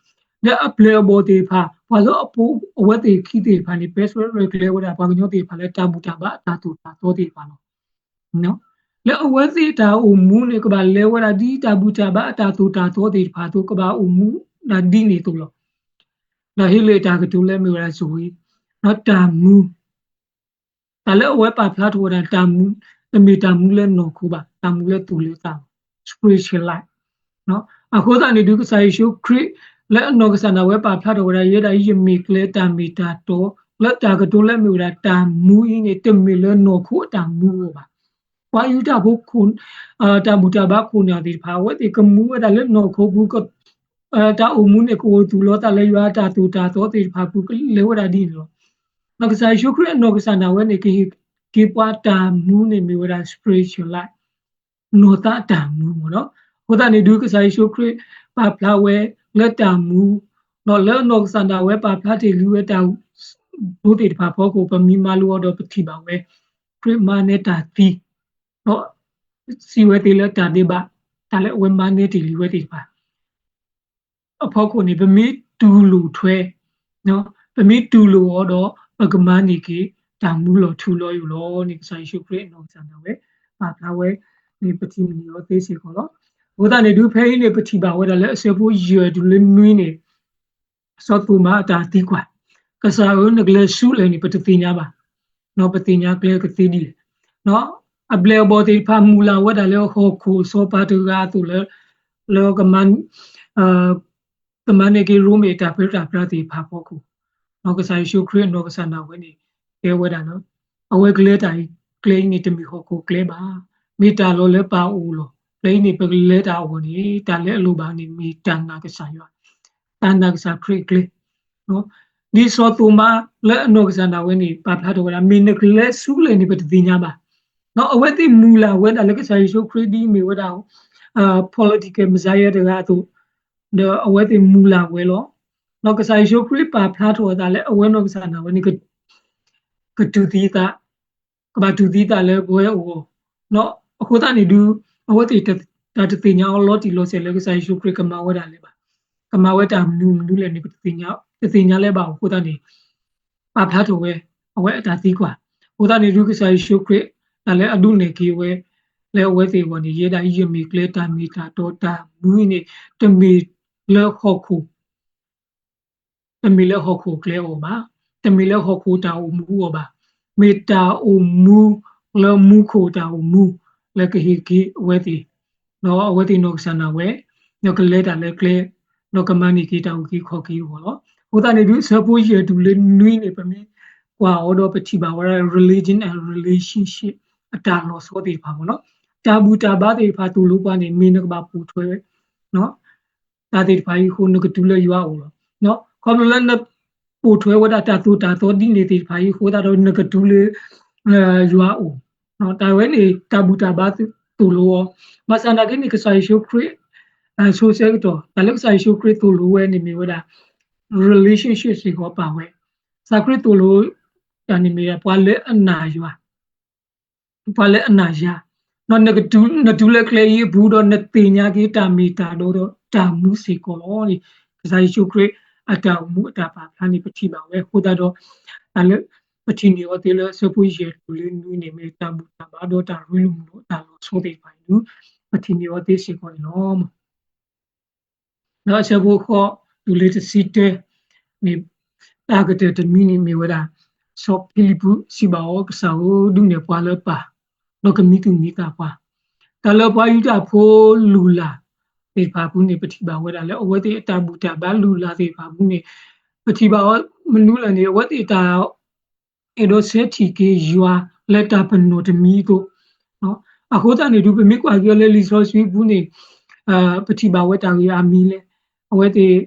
လၢအပျဲၢ်အဘီၣ်သ့ၣ်တဖၣ် ပှၤလၢအဖိ အဝဲသ့ၣ်ခံသ့ၣ်တဖၣ်န့ၣ် ပဲတြီရဲၣ်ကျဲၤဝဲဒၣ် ပှၤကညီသ့ၣ်တဖၣ်လၢတၢ်ဘူၣ်တၢ်ဘါအတၢ်သိၣ်တၢ်သီသ့ၣ်တဖၣ်လီၤ. လၢအဝဲသ့ၣ်တၢ်အိၣ်မူန့ၣ် ကဘၣ်လဲၤဝဲဒၣ်ဒ်တၢ်ဘူၣ်တၢ်ဘါအတၢ်သိၣ်တၢ်သီသ့ၣ်တဖၣ်အသိး ကဘၣ်အိၣ်မူဒၣ်ဒ်န့ၣ်အသိးလီၤ. ဒီးဟ့ၣ်လၢတၢ်ကတိၤလၢမ့ၢ်ဝဲဒၣ်စဝ့ ဒီးတၢ်မူ တၢ်လၢအဝဲပာ်ဖျါထီၣ်ဝဲဒၣ်တၢ်မူ တမ့ၢ်တၢ်မူလၢနီၢ်ခိဘၣ်, တၢ်မူလၢသူၣ်လၢသး spiritual life အဃိသတးန့ၣ်ဒုး ကစၢ်ယ့ၣ်ၡူးခရံာ် လၢအနီၢ်ကစၢ်ဒၣ်ဝဲပာ်ဖျါထီၣ်ဝဲဒၣ် ယဲဒၣ်အံၤယမ့ၢ်ကျဲတၢ်မ့ၢ်တၢ်တီ လၢတၢ်ကတိၤလၢမ့ၢ်ဝဲဒၣ်တၢ်မူအံၤန့ၣ် တမ့ၢ်လၢနီၢ်ခိအတၢ်မူအဂီၢ်ဘၣ်. ပှၤယူဒၤဖိ တၢ်ဘူၣ်တၢ်ဘါခိၣ်နၢ်သ့ၣ်တဖၣ် အဝဲသ့ၣ်ကမူဝဲဒၣ်လၢနီၢ်ခိပူၤ တၢ်အိၣ်မူန့ၣ် ကအိၣ်သူၣ်လီၤသးလၢယွၤအတၢ်သိၣ်တၢ်သီသ့ၣ်တဖၣ်ပူၤ ကလဲၤဝဲဒၣ်ဒ်န့ၣ်လီၤ. ဒီးကစၢ်ယ့ၣ်ၡူးခရံာ်အနီၢ်ကစၢ်ဒၣ်ဝဲန့ၣ် ကဟ့ၣ်က့ၤပှၤတၢ်မူန့ၣ်မ့ၢ်ဝဲဒၣ် spiritual life နီၢ်သးတၢ်မူမ့ၢ်နီၤ. အဃိသတးန့ၣ်ဒုး ကစၢ်ယ့ၣ်ၡူးခရံာ်ပာ်ဖျါဝဲလၢတၢ်မူ ဒီးလၢအနီၢ်ကစၢ်ဒၣ်ဝဲပာ်ဖျါတ့ၢ်လံဝဲတၢ် ဒိသ့ၣ်တဖၣ်ဖီခိၣ် ပမ့ၢ်မၤလိအီၤဒီးပထံၣ်ဘၣ်ဝဲ ခရံာ်မၤနၢၤတၢ်သံ ဒီးစံးဝဲသ့ၣ်လၢတၢ်ဒဲးဘး တၢ်လၢအဝဲမၤနၢၤတ့ၢ်လံဝဲသ့ၣ်တဖၣ် အဖီခိၣ်န့ၣ် ပမ့ၢ်တူၢ်လိာ်ထွဲ ပမ့ၢ်တူၢ်လိာ်အီၤဒီး ပကမၤန့ၢ်က့ၤ တၢ်မူလီၤထူလီၤယိာ်လီၤန့ၣ် ကစၢ်ယ့ၣ်ၡူးခရံာ်အနီၢ်ကစၢ်ဒၣ်ဝဲ ပာ်ဖျါဝဲန့ၣ် ပထံၣ်န့ၢ်အီၤသ့စ့ၢ်ကီးလီၤ. အဃိသတးန့ၣ်ဒုး ဖဲအံၤန့ၣ် ပထံၣ်ဘၣ်ဝဲဒၣ်လၢအဆၢဖိယဲၢ်တုၤလၢနွံန့ၣ် စီၤသိၤမါအတၢ်သံကွၢ်, ကစၢ်ဧၢ နကလဲၤဆူလဲၣ်န့ၣ် ပတသ့ၣ်ညါဘၣ်, ပသ့ၣ်ညါကျဲကသ့ဒ်လဲၣ်. အပျဲၢ်အဘီၣ်သ့ၣ်တဖၣ်မုၢ်လၢ်ဝဲဒၣ်လၢဟီၣ်ခိၣ်စီၤပၤတဂၤအသိးလၢ လၢ ကမၤန့ၢ်က့ၤရိမ့ၤအတၢ်ပၢတၢ်ပြးသ့ၣ်တဖၣ်ဖီခိၣ်, ကစၢ်ယ့ၣ်ၡူးခရံာ်အနီၢ်ကစၢ်ဒၣ်ဝဲန့ၣ် တဲဝဲဒၣ်လၢ အဝဲကလဲၤတၢ်အံၤ ကျဲအံၤန့ၣ် တမ့ၢ်ဟီၣ်ခိၣ်ကျဲဘၣ်, မ့ၢ်တၢ်လီၢ်လၢပၢ်အအိၣ်လီၤ. ကျဲအံၤန့ၣ် ပကလဲၤတၢ်အဂီၢ်န့ၣ် တၢ်လၢအလိၣ်ဘၣ်န့ၣ် မ့ၢ်တၢ်နာ်ကစၢ်ယွၤ, တၢ်နာ်ကစၢ်ခရံာ်အကျဲ ဒ်စီၤသိၤမါလၢအနီၢ်ကစၢ်ဒၣ်ဝဲန့ၣ် ပာ်ဖျါထီၣ်ဝဲဒၣ် မ့ၢ်နကလဲၤဆူလဲၣ်န့ၣ် ပတသ့ၣ်ညါဘၣ်. အဝဲသ့ၣ်မုၢ်လၢ်ဝဲဒၣ်လၢကစၢ်ယ့ၣ်ၡူးခရံာ်ဒ်အမ့ၢ်ဝဲဒၣ် political Messiah တဂၤအသိး, ဒီးအဝဲသ့ၣ်မုၢ်လၢ်ဝဲလီၤ. ဒီးကစၢ်ယ့ၣ်ၡူးခရံာ်ပာ်ဖျါထီၣ်အသးလၢအဝဲနီၢ်ကစၢ်ဒၣ်ဝဲန့ၣ် ကတူၢ်သံသး ကဘၣ်တူၢ်သံသးလၢပဝဲအဂီၢ်, အဃိသတးန့ၣ်ဒုး အဝဲသ့ၣ်တၢ်တသ့ၣ်ညါအီၤလီၤတံၢ်လီၤဆဲးလၢကစၢ်ယ့ၣ်ၡူးခရံာ်ကမၤဝဲဒၣ်လဲၣ်ဘၣ်, ကမၤဝဲတၢ်မနုၤမနုၤလဲၣ်န့ၣ် ပတသ့ၣ်ညါလၢၤဘၣ်အဃိသတးန့ၣ် ပာ်ဖျါထီၣ်ဝဲ အဝဲအတၢ်သံကွၢ်. အဃိသတးန့ၣ်ဒုး ကစၢ်ယ့ၣ်ၡူးခရံာ် တၢ်လၢအဒိးန့ၢ်က့ၤဝဲ လၢအဝဲသ့ၣ်အဂီၢ်န့ၣ် ယဲဒၣ်အံၤယမ့ၢ်ကျဲတၢ်မ့ၢ်တၢ်တီတၢ်မူအံၤန့ၣ် တမ့ၢ်လၢဟီၣ်ခိၣ် တမ့ၢ်လၢဟီၣ်ခိၣ်ကျဲအဂီၢ်ဘၣ်, တမ့ၢ်လၢဟီၣ်ခိၣ်တၢ်အိၣ်မူအဂီၢ်ဘၣ်, မ့ၢ်တၢ်အိၣ်မူလၢမူခိၣ်တၢ်အိၣ်မူ လၢကဟ့ၣ်က့ၤအဝဲသ့ၣ် ဒီးအဝဲသ့ၣ်နီၢ်ကစၢ်ဒၣ်ဝဲ ဒီးကလဲၤတၢ်လၢကျဲ ဒီးကမၤန့ၢ်က့ၤတၢ်အုၣ်က့ၤခီၣ်က့ၤအဂီၢ်လီၤ. အဃိသတးန့ၣ်ဒုး အဆၢဖိယဲၢ်တုၤလၢနွံန့ၣ် ပမ့ၢ်ကွၢ်အီၤဒီးပထံၣ်ဘၣ်ဝဲဒၣ် religion and relationship အတၢ်လီၤဆီသ့ၣ်တဖၣ်မ့ၢ်နီၤ, တၢ်ဘူၣ်တၢ်ဘါသ့ၣ်တဖၣ်သိၣ်လိပှၤန့ၣ် မ့ၢ်နကဘၣ်ပိာ်ထွဲ တၢ်သ့ၣ်တဖၣ်အံၤအဃိ နကတုၤလၢယွၤအအိၣ်လီၤ. ခီဖျိလၢနပိာ်ထွဲဝဲဒၣ်တၢ်သိၣ်တၢ်သီဒ်န့ၣ်သ့ၣ်တဖၣ်အံၤအဃိသတးဒီး နကတုၤလၢယွၤအအိၣ်, တၢ်ဝဲန့ၣ် တၢ်ဘူၣ်တၢ်ဘါသိၣ်လိအီၤ, ဘၣ်ဆၣ်နာ်က့န့ၣ် ကစၢ်ယ့ၣ်ၡူးခရံာ် ဆိဆၢကတီၢ် တၢ်လၢကစၢ်ယ့ၣ်ၡူးခရံာ်သိၣ်လိဝဲန့ၣ်မ့ၢ်ဝဲဒၣ် relationship စ့ၢ်ကီးပာ်ဝဲ, ကစၢ်ခရံာ်သိၣ်လိတၢ်န့ၣ်မ့ၢ်ဝဲဒၣ် ပှၤလၢအနာ်ယွၤ ပှၤလၢအနာ်ယွၤ, ဒီးနကတုၤ နတုၤလၢကျဲအံၤအပူၤဒီး နသ့ၣ်ညါက့ၤတၢ်မ့ၢ်တၢ်တီဒီးတၢ်မူစ့ၢ်ကီးလီၤန့ၣ် ကစၢ်ယ့ၣ်ၡူးခရံာ်အတၢ်အိၣ်မူအတၢ်ပာ်ဖျါန့ၣ် ပထံၣ်ဘၣ်ဝဲအဃိသတးဒီး တၢ်လၢပထံၣ်န့ၢ်အီၤသ့လၢအဆၢဖိယဲၢ်တုၤလၢနွံန့ၣ် မ့ၢ်တၢ်ဘူၣ်တၢ်ဘါဒီးတၢ်ရ့လိာ်မုာ်လိာ်အတၢ်လီၤဆီသ့ၣ်တဖၣ်အံၤဒုး ပထံၣ်န့ၢ်အီၤသ့စ့ၢ်ကီးန့ၣ်လီၤ. ဒီးအဆၢဖိဃိးတုၤလၢတဆံတၢန့ၣ် တၢ်ကတၢၢ်တမံၤန့ၣ်မ့ၢ်ဝဲဒၣ် စီၤဖံလံးပူးစံးဘၣ်အီၤ ကစၢ်ဧၢ ဒုးနဲၣ်ပှၤလၢပၢ် ဒီးကမံသူၣ်မံသးပှၤ, တၢ်လၢပှၤယူဒၤဖိလုၢ်လၢ်သ့ၣ်တဖၣ်အပူၤန့ၣ် ပထံၣ်ဘၣ်ဝဲဒၣ်လၢအဝဲသ့ၣ်အတၢ်ဘူၣ်တၢ်ဘါလုၢ်လၢ်သ့ၣ်တဖၣ်အပူၤန့ၣ် ပထံၣ်ဘၣ်အီၤမနုၤလဲၣ်န့ၣ် အဝဲသ့ၣ်တၢ် အဲၣ်ဒိးဆဲးထံၣ်က့ၤယွၤလၢတၢ်ပနီၣ်တမံၤအသိး, အဃိသတးန့ၣ်ဒုး ပမ့ၢ်ကွၢ်က့ၤအီၤလၢလံာ်စီဆှံပူၤန့ၣ် ပထံၣ်ဘၣ်ဝဲတၢ်ဂ့ၢ်အါမံၤလဲၣ်, အဝဲသ့ၣ်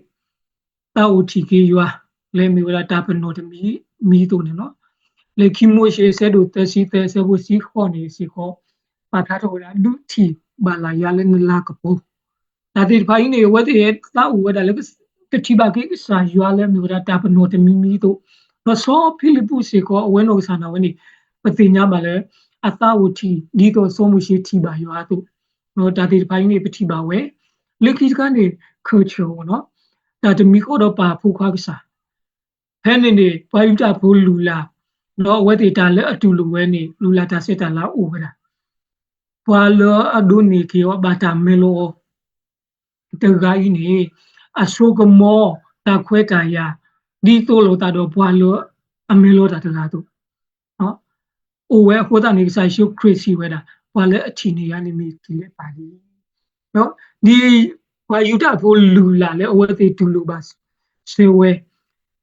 သးအိၣ်ထံၣ်က့ၤယွၤ လၢမ့ၢ်ဝဲဒၣ်တၢ်ပနီၣ်တမံၤမံၤအသိးန့ၣ်လီၤ. လၢခံမိၤၡ့ ဆၢဒိၣ်သၢဆံသၢ ဆၢဖိတဆံဃိးန့ၣ်စ့ၢ်ကီး ပာ်ဖျါထီၣ်ဝဲဒၣ် ဒုးထံၣ်ဘၣ်လၢ်ယွၤလၢနလၤကပီၤ တၢ်သ့ၣ်တဖၣ်အံၤန့ၣ် အဝဲသ့ၣ်သးအိၣ်ဝဲဒၣ်လၢ ကထံၣ်ဘၣ်က့ၤကစၢ်ယွၤလၢမ့ၢ်ဝဲဒၣ်တၢ်ပနီၣ်တမံၤမံၤအသိး, ဒီးစီၤဖံလံးပူးစ့ၢ်ကီး အဝဲနီၢ်ကစၢ်ဒၣ်ဝဲန့ၣ် ပသ့ၣ်ညါဘၣ်လၢ အသးအိၣ်ထံၣ် ဒ်သိးစီၤမိၤၡ့ထံၣ်ဘၣ်ယွၤအသိး, တၢ်သ့ၣ်တဖၣ်အံၤန့ၣ် ပထံၣ်ဘၣ်ဝဲ, လၢခံတခါန့ၣ် ခၢၣ်ဆၢၣ်အီၤနီၤ, တၢ်တမံၤဃီဒီးပၢ်ဖိခွါကစၢ် ဖဲန့ၣ်န့ၣ် ပှၤယူဒၤဖိလုၢ်လၢ်, ဒီးအဝဲသ့ၣ်တၢ်လၢအတူၢ်လိာ်ဝဲန့ၣ် လုၢ်လၢ်တၢ်ဆဲးတၢ်လၤအိၣ်ဝဲဒၣ်, ပှၤလၢအဒိးန့ၢ်က့ၤအီၤဘၣ်တၢ်မၢလီၤအီၤ တဂၤအံၤန့ၣ် အစိကမီၤ တၢ်ခွဲးတၢ်ယာ် ဒ်သိးလိာ်သးဒီးပှၤလၢအမၢလီၤတၢ်တဂၤအသိး အိၣ်ဝဲအဃိသတးန့ၣ် ကစၢ်ယ့ၣ်ၡူးခရံာ်စံးဝဲဒၣ် ပှၤလၢအထံၣ်န့ၢ်ယၤန့ၣ်မ့ၢ်ထံၣ်လၢပၢ်လံ. ဒ်ပှၤယူဒၤဖိလုၢ်လၢ်လၢအဝဲသ့ၣ်တူၢ်လိာ်ဘၣ်စၢၤဝဲ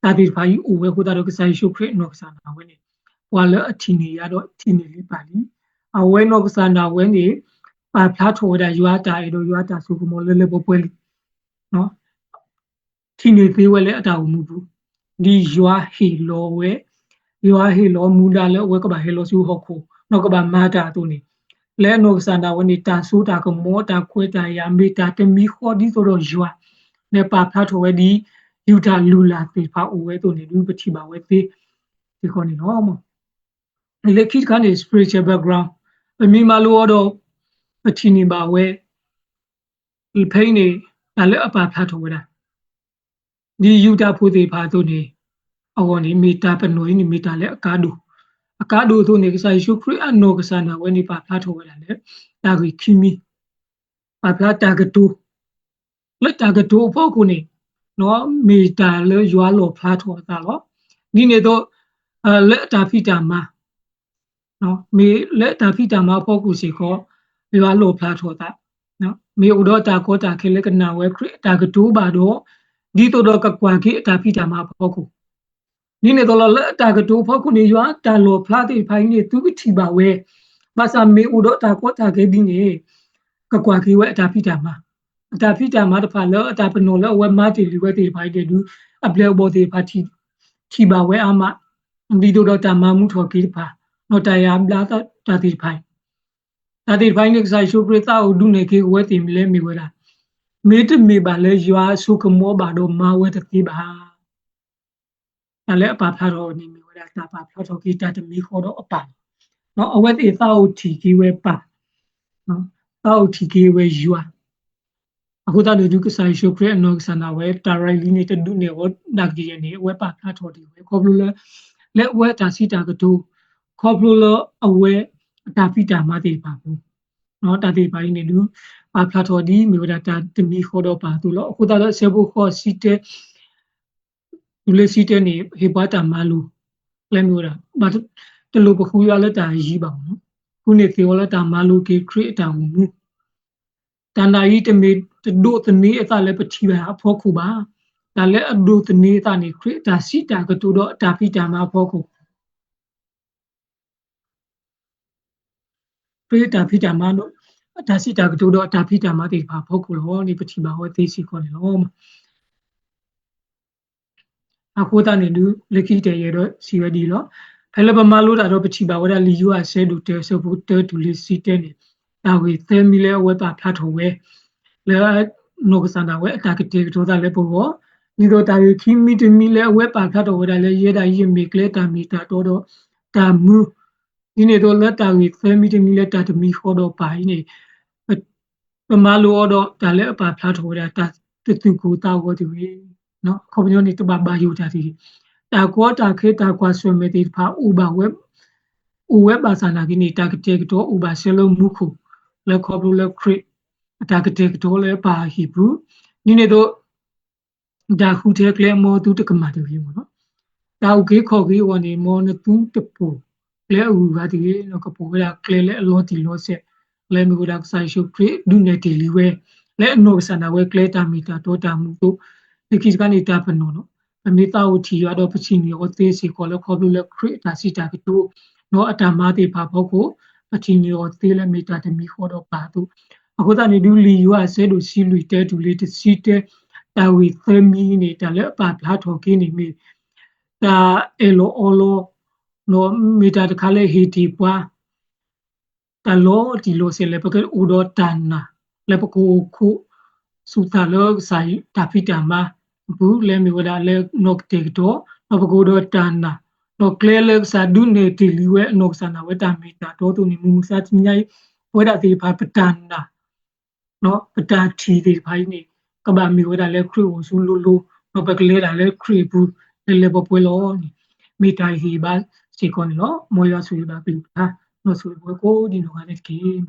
တၢ်သ့ၣ်တဖၣ်အံၤအိၣ်ဝဲအဃိသတးဒီး ကစၢ်ယ့ၣ်ၡူးခရံာ်အနီၢ်ကစၢ်ဒၣ်ဝဲန့ၣ် ပှၤလၢအထံၣ်န့ၢ်ယၤဒီးထံၣ်န့ၢ်လံပၢ်လံ. အဝဲနီၢ်ကစၢ်ဒၣ်ဝဲန့ၣ် ပာ်ဖျါထီၣ်ဝဲဒၣ်ယွၤအတၢ်အဲၣ်ဒီးယွၤအတၢ်စိကမီၤလၢလၢပှဲၤပှဲၤလံ ထံၣ်န့ၢ်သ့ဝဲလၢအတၢ်အိၣ်မူပူၤ, ဒ်ယွၤဟ့ၣ်လီၤဝဲ, ယွၤဟ့ၣ်လီၤမူဒါလၢအဝဲကဘၣ်ဟဲလီၤဆူဟီၣ်ခိၣ် ဒီးကဘၣ်မၤတၢ်အသိးန့ၣ်, လၢအနီၢ်ကစၢ်ဒၣ်ဝဲန့ၣ် တၢ်စိတၢ်ကမီၤ တၢ်ခွဲးတၢ်ယာ် မ့ၢ်တၢ်တမံၤဃီဒ်သိးဒီးယွၤ လၢပာ်ဖျါထီၣ်ဝဲဒ် ယူဒၤလုၢ်လၢ်သ့ၣ်တဖၣ်အိၣ်ဝဲအသိးန့ၣ် ဒုးပထံၣ်ဘၣ်ဝဲသ့စ့ၢ်ကီးန့ၣ်လီၤ. လၢခံတခါန့ၣ် spiritual background ပမ့ၢ်မၤလိအီၤဒီး ပထံၣ်န့ၢ်ဘၣ်ဝဲ ဖဲအံၤန့ၣ် တၢ်လၢအပာ်ဖျါထီၣ်ဝဲဒၣ် ဒ်ယူဒၤဖိသ့ၣ်တဖၣ်အသိးန့ၣ် အဂီၢ်န့ၣ် မ့ၢ်တၢ်ပနီၣ်အံၤန့ၣ် မ့ၢ်တၢ်လၢအကါဒိၣ်, အကါဒိၣ်အသိးန့ၣ် ကစၢ်ယ့ၣ်ၡူးခရံာ်အနီၢ်ကစၢ်ဒၣ်ဝဲန့ၣ် ပာ်ဖျါထီၣ်ဝဲဒၣ်လၢ တၢ်ဂ့ၢ်ခံမံၤ, ပာ်ဖျါတၢ်ကတိၤ လၢတၢ်ကတိၤအဖီခိၣ်န့ၣ် မ့ၢ်တၢ်လၢယွၤလီၣ်ဖျါထီၣ်အသးလီၤ. ဒ်န့ၣ်အသိး လၢအတၢ်ဖံးတၢ်မၤ မ့ၢ်လၢအတၢ်ဖံးတၢ်မၤအဖီခိၣ်စ့ၢ်ကီး ယွၤလီၣ်ဖျါထီၣ်အသး, မ့ၢ်အိၣ်ဒီးတၢ်ကီတၢ်ခဲလၢကနၣ်ဝဲခရံာ်အတၢ်ကတိၤဘၣ်ဒီး ဒ်သိးဒီးကကွၢ်က့ၤအတၢ်ဖံးတၢ်မၤအဖီခိၣ် ဒ်န့ၣ်အသိးလီၤ လၢအတၢ်ကတိၤအဖီခိၣ်န့ၣ် ယွၤအတၢ်လီၣ်ဖျါသ့ၣ်တဖၣ်အံၤန့ၣ် သုကထံၣ်ဘၣ်ဝဲ, ဘၣ်ဆၣ်မ့ၢ်အိၣ်ဒီးတၢ်ကီတၢ်ခဲဒ်န့ၣ် ကကွၢ်က့ၤဝဲအတၢ်ဖံးတၢ်မၤ, အတၢ်ဖံးတၢ်မၤတဖၣ်လၢအတၢ်ပနီၣ်လၢအဝဲမၤတ့ၢ်လံဝဲသ့ၣ်တဖၣ်အံၤန့ၣ်ဒုး အဘျဲၣ်အဘီၣ်သ့ၣ်တဖၣ် ထံၣ်ဘၣ်ဝဲအါမး, ဒ်သိးဒီးတၢ်မၤမူထီၣ်က့ၤတဖၣ်, ဒီးတၢ်ယါဘျါတၢ်သ့ၣ်တဖၣ်အံၤ, တၢ်သ့ၣ်တဖၣ်အံၤန့ၣ် ကစၢ်ယ့ၣ်ၡူးခရံာ်သးအိၣ်ဒုးနဲၣ်က့ၤဝဲသ့ၣ်မ့ၢ်လဲၣ်မ့ၢ်ဝဲဒၣ်, မ့တမ့ၢ်ဘၣ်လၢယွၤအစိကမီၤဘၣ်ဒီးမၤဝဲတသ့ဘၣ် တၢ်လၢအပာ်ဖျါထီၣ်န့ၣ်မ့ၢ်ဝဲဒၣ် တၢ်ပာ်ဖျါထီၣ်က့ၤတၢ်တမံၤဃီဒီးအပၢ်လီၤ. အဝဲသ့ၣ်သးအိၣ်ထံၣ်က့ၤဝဲပၢ်, သးအိၣ်ထံၣ်က့ၤဝဲယွၤ, အဃိသတးန့ၣ်ဒုး ကစၢ်ယ့ၣ်ၡူးခရံာ်အနီၢ်ကစၢ်ဒၣ်ဝဲ တၢ်ရဲၣ်လံန့ၣ် တဒုးနဲၣ်ဝဲဒၣ်ကယဲၢ်န့ၣ် အဝဲပာ်ဖျါထီၣ်ဒံးဝဲ ခီဖျိလၢ လၢအဝဲအတၢ်စံးတၢ်ကတိၤ, ခီဖျိလၢအဝဲအတၢ်ဖံးတၢ်မၤသ့ၣ်တဖၣ်အပူၤ, တၢ်သ့ၣ်တဖၣ်အံၤန့ၣ်ဒုး ပာ်ဖျါထီၣ်ဒ်မ့ၢ်ဝဲဒၣ်တၢ်တမံၤဃီဒီးပၢ်အသိးလီၤ. အဃိသတးဒီးအဆၢဖိဃိးဆံတဲ တုၤလၢဆံတဲန့ၣ် ဟ့ၣ်ပှၤတၢ်မၤလိ, ကျဲမ့ၢ်ဝဲဒၣ် ဘၣ်တလိၣ်ပဃုယွၤလၢတၢ်ယံၤဘၣ်မ့ၢ်နီၤ, ဃုန့ၢ်သ့ၣ်အီၤလၢတၢ်မၤလိက့ၤခရံာ်အတၢ်အိၣ်မူ, တၢ်နာ်အံၤတမ့ၢ်တဒိးသန့ၤအသးလၢပထံၣ်ဘၣ်အဖီခိၣ်ဘၣ်. တၢ်လၢအဒိးသန့ၤအသးန့ၣ် ခရံာ်အတၢ်စံးတၢ်ကတိၤဒီးအတၢ်ဖံးတၢ်မၤအဖီခိၣ် ခရံာ်အတၢ်ဖံးတၢ်မၤဒီး အတၢ်စံးတၢ်ကတိၤဒီးအတၢ်ဖံးတၢ်မၤသ့ၣ်တဖၣ်အဖီခိၣ်လီၤန့ၣ် ပထံၣ်ဘၣ်ဝဲသ့စ့ၢ်ကီးန့ၣ်လီၤ. အဃိသတးန့ၣ်ဒုး လၢခံကတၢၢ်ယအဲၣ်ဒိးစံးဝဲဒ်အံၤလီၤ. ဖဲလၢပမၤလိတၢ်ဒီးပထံၣ်ဘၣ်ဝဲဒၣ်လံာ်ယိၤဟၣ်အဆၢဒိၣ်တၢ အဆၢဖိတၢတုၤလၢဆံတၢန့ၣ် တၢ်ဂ့ၢ်သၢမံၤလၢအဝဲပာ်ဖျါထီၣ်ဝဲ လၢနီၢ်ကစၢ်ဒၣ်ဝဲအတၢ်ကတဲာ်ကတီၤသးလၢပဂီၢ်, ဒ်သိးတၢ်ဂ့ၢ်ခံမံၤတမံၤလၢအဝဲပာ်ဖျါထီၣ်ဝဲဒၣ်လၢယဲဒၣ်ယမ့ၢ်ကျဲတၢ်မ့ၢ်တၢ်တီဒီးတၢ်မူ ဒ်န့ၣ်အသိးလၢတၢ်ဂ့ၢ်သၢမံၤတမံၤလၢတၢ်တမံၤဃီဒီးပၢ်အံၤန့ၣ် ပမၤလိအီၤဒီးတၢ်လၢအပာ်ဖျါထီၣ်ဝဲဒၣ်တၢ်တသူၣ်ကိၢ်သးဂီၤတဂ့ၤ, အခီပညီန့ၣ် တဘၣ်ဘၣ်ယိၣ်တၢ်တဂ့ၤ, တၢ်ကီတၢ်ခဲတၢ်ကွၢ်ဆၢၣ်မဲာ်သ့ၣ်တဖၣ်အိၣ်ဘၣ်ဝဲ အိၣ်ဝဲဘၣ်ဆၣ်နာ်က့န့ၣ် တၢ်ကတဲာ်ကတီၤအိၣ်ဘၣ်ဆၢလၢမူခိၣ် လၢခီဖျိလၢခရံာ် အတၢ်ကတဲာ်ကတီၤလၢပၢ်အဟံၣ်ပူၤ, ဒ်န့ၣ်အသိး တၢ်ဃုထၢကျဲ မ်သုတကမၣ်တဂ့ၤမ့ၢ်နီၤ, တၢ်အုၣ်က့ၤခီၣ်က့ၤအဂီၢ်န့ၣ် မ်နသုတပိာ်ကျဲအဂုၤအဂၤတဂ့ၤ, ကပိာ်ဝဲဒၣ်ကျဲလၢအလီၤတံၢ်လီၤဆဲး လၢမ့ၢ်ဝဲဒၣ်ကစၢ်ယ့ၣ်ၡူးခရံာ်ဒုးနဲၣ်တ့ၢ်လံဝဲ လၢအနီၢ်ကစၢ်ဒၣ်ဝဲကျဲတၢ်မ့ၢ်တၢ်တီတၢ်မူအသိး, လၢခံတခါန့ၣ် တၢ်ပနီၣ်လီၤ. ပမ့ၢ်သးအိၣ်ထံၣ်ယွၤဒီး ပထံၣ်န့ၢ်အီၤသ့စ့ၢ်ကီးလၢ ခီဖျိလၢခရံာ်အတၢ်စံးတၢ်ကတိၤ ဒီးအတၢ်မၤသ့ၣ်တဖၣ်အဖီခိၣ် ပထံၣ်န့ၢ်အီၤသ့လၢမ့ၢ်တၢ်တမံၤဃီဒီးပၢ်အသိး, အဃိသတးန့ၣ် ဒုးလံာ်ယိၤဟၣ်အဆၢဒိၣ်တဆံလွံၢ် တဲတူၢ်လံ တဆံတၢ တၢ်ဂ့ၢ်သၢမံၤန့ၣ် တၢ်လၢအပာ်ဖျါထီၣ်က့ၤန့ၣ်မ့ၢ် တၢ်အၢၣ်လီၤအီလီၤ ဒီးမ့ၢ်တၢ်တခါလၢဟ့ၣ်တ့ၢ်ပှၤ တၢ်လီၤတံၢ်လီၤဆဲးလၢ ပကအိၣ်ဒီးတၢ်နာ် လၢပကအိၣ်ခိး ဆူၣ်သးလၢကစၢ်တၢ်ဖံးတၢ်မၤအပူၤ လၢမ့ၢ်ဝဲဒၣ်လၢနီၢ်ကတဲာ်ကတီၤ, ဒီးပကအိၣ်ဒီးတၢ်နာ်, ဒီးကျဲလၢကစၢ်ဒုးနဲၣ်တ့ၢ်လံဝဲအနီၢ်ကစၢ်နာ်ဝဲတၢ်မ့ၢ်တၢ်တီအသိးန့ၣ် မုၢ်မဆါတနံၤညါအံၤ ပဝဲဒၣ်သ့ၣ်တဖၣ်ပတၢ်နာ် ပတၢ်ထံၣ်သ့ၣ်တဖၣ်အံၤန့ၣ် ကဘၣ်မ့ၢ်ဝဲဒၣ်လၢခရံာ်အိၣ်ဆူလိၤလိၤ, ဒီးပကလဲၤဒၣ်လၢခရံာ်အပူၤ လၢလၢပှဲၤပှဲၤလီၤန့ၣ် မ့ၢ်တၢ်ဟ့ၣ်ဘါစ့ၢ်ကီးန့ၣ်လီၤ. မ်ယွၤဆိၣ်ဂ့ၤဘၣ်ကလုၢ်ကထါ ဒီးဆိၣ်ဂ့ၤပဝဲကိးဒံနီၢ်ဂၤဒဲးတက့ၢ်.